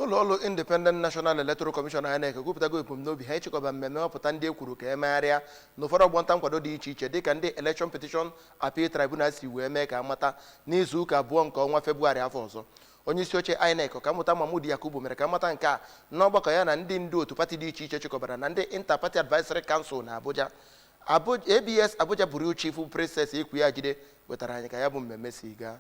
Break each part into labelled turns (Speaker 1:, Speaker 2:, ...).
Speaker 1: Ụlọ ọrụ Independent National Electoral Commission, INEC, ekwupụtago ebumnobi ha ịchịkọba mmemme nhọpụta ndị e kwuru ka emegharịa n'ụfọdụ ọgbọ nta nkwado dị iche iche, dịka ndị Election Petition Appeal Tribunal si wee mee ka amata, n'izu ụka 2 nke ọnwa Febụwarị afọ ọzọ. Onye isi oche INEC, Ọkammụta Mahmood Yakubu, mere ka amata nke a n'ọgbakọ ya na ndị ndu otu pati dị iche iche chịkọbara na ndị Inter-Party Advisory Council na Abuja. ABS Abuja Bureau Chief, Princess Ekwuajide, wetara anyị ka ya bụ mmemme si gaa.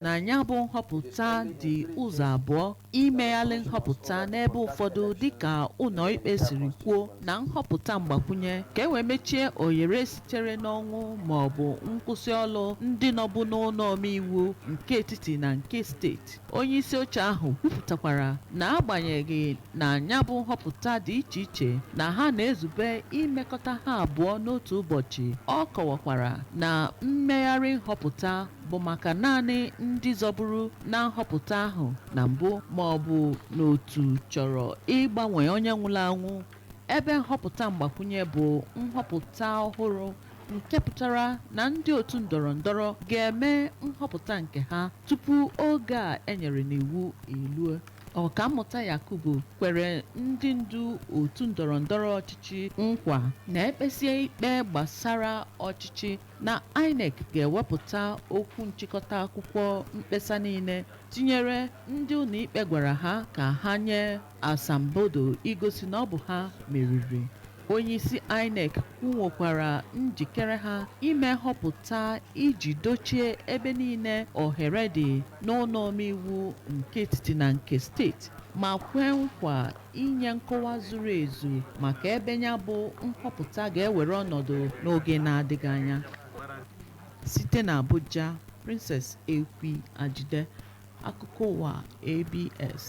Speaker 2: Na ya bụ nhọpụta dị ụzọ abụọ: imeghalị nhọpụta n'ebe ụfọdụ dịka ụlọikpe siri kwuo, na nhọpụta mgbakwunye ka e wee mechie ohere sitere n'ọnwụ maọbụ nkwụsị ọrụ ndị nọbụ n'ụlọ omeiwu nke etiti na nke steeti. Onyeisi oche ahụ kwupụtakwara na agbanyeghị na ya bụ nhọpụta dị iche iche, na ha na-ezube imekọta ha abụọ n'otu ụbọchị. Ọ kọwakwara na mmegharị nhọpụta bụ maka naanị ndị zọburu na nhọpụta ahụ na mbụ ma ọ bụ n'otu chọrọ ịgbanwe onye nwụrụ anwụ, ebe nhọpụta mgbakwunye bụ nhọpụta ọhụrụ, nke pụtara na ndị otu ndọrọ ndọrọ ga-eme nhọpụta nke ha tupu oge a enyere n'iwu elue. Ọkammụta Yakubu kwere ndị ndu otu ndọrọ ndọrọ ọchịchị nkwa na ekpesie ikpe gbasara ọchịchị, na INEC ga-ewepụta okwu nchịkọta akwụkwọ mkpesa niile, tinyere ndị ụlọikpe gwara ha ka ha nye asambodo igosi na ọ bụ ha meriri. Onyeisi INEC kwunwokwara njikere ha ime nhọpụta iji dochie ebe niile ohere dị n'ụlọ omeiwu nke etiti na nke steeti, ma kwee nkwa inye nkọwa zuru ezu maka ebe ya bụ nhọpụta ga-ewere ọnọdụ n'oge na-adịghị anya. Site na Abuja, Princess Ekwi Ajide, akụkọ ụwa ABS.